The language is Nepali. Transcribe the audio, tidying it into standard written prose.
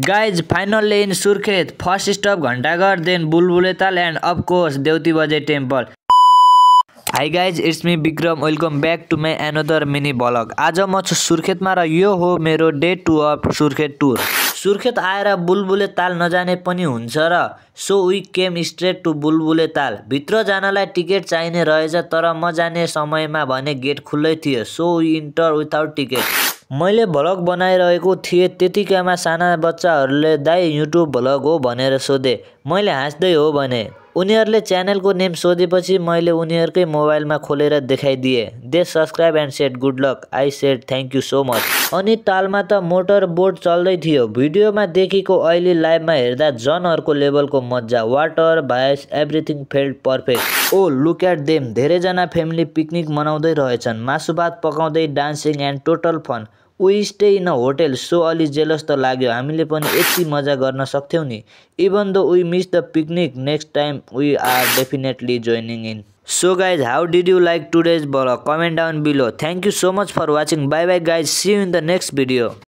Guys, finally in Surkhet, first stop Ghantaghar, then Bulbuletal and of course Devti Bajai temple. Hi guys, it's me Bikram. Welcome back to my another mini vlog. आज म छु सुर्खेतमा र यो हो मेरो day 2 of Surkhet tour. Surkhet आएर बुलबुले ताल नजाने पनि हुन्छ र so we came straight to Bulbule Tal. भित्र जानलाई टिकट चाहिने रहेछ तर म जाने समयमा भने गेट खुल्लै थियो so we enter without ticket. मैले भ्लग बनाइरहेको थिएँ त्यतिकैमा साना बच्चाहरूले दाइ युट्युब भ्लग हो भनेर सोधे। मैले हाँस्दै हो भने। उनीहरूले च्यानलको नेम सोधेपछि मैले उनीहरुकै मोबाइलमा खोलेर देखाइदिए। They subscribe and said good luck. I said thank you so much. अनि तालमा त मोटर बोट चल्दै थियो। भिडियोमा देखेको अहिले लाइभमा हेर्दा झन अर्को लेभलको मज्जा। Water vibes everything felt perfect. Oh look at them. धेरैजना फ्यामिली पिकनिक मनाउँदै रहेछन्। मासु भात पकाउँदै dancing and total fun. We stay in a hotel so अलि जेलस त लाग्यो। हामीले पनि यति मजा गर्न सक्थ्यौं नि। Even though we miss the picnic next time we are definitely joining in. So guys, how did you like today's vlog? Comment down below. Thank you so much for watching. Bye bye guys. See you in the next video.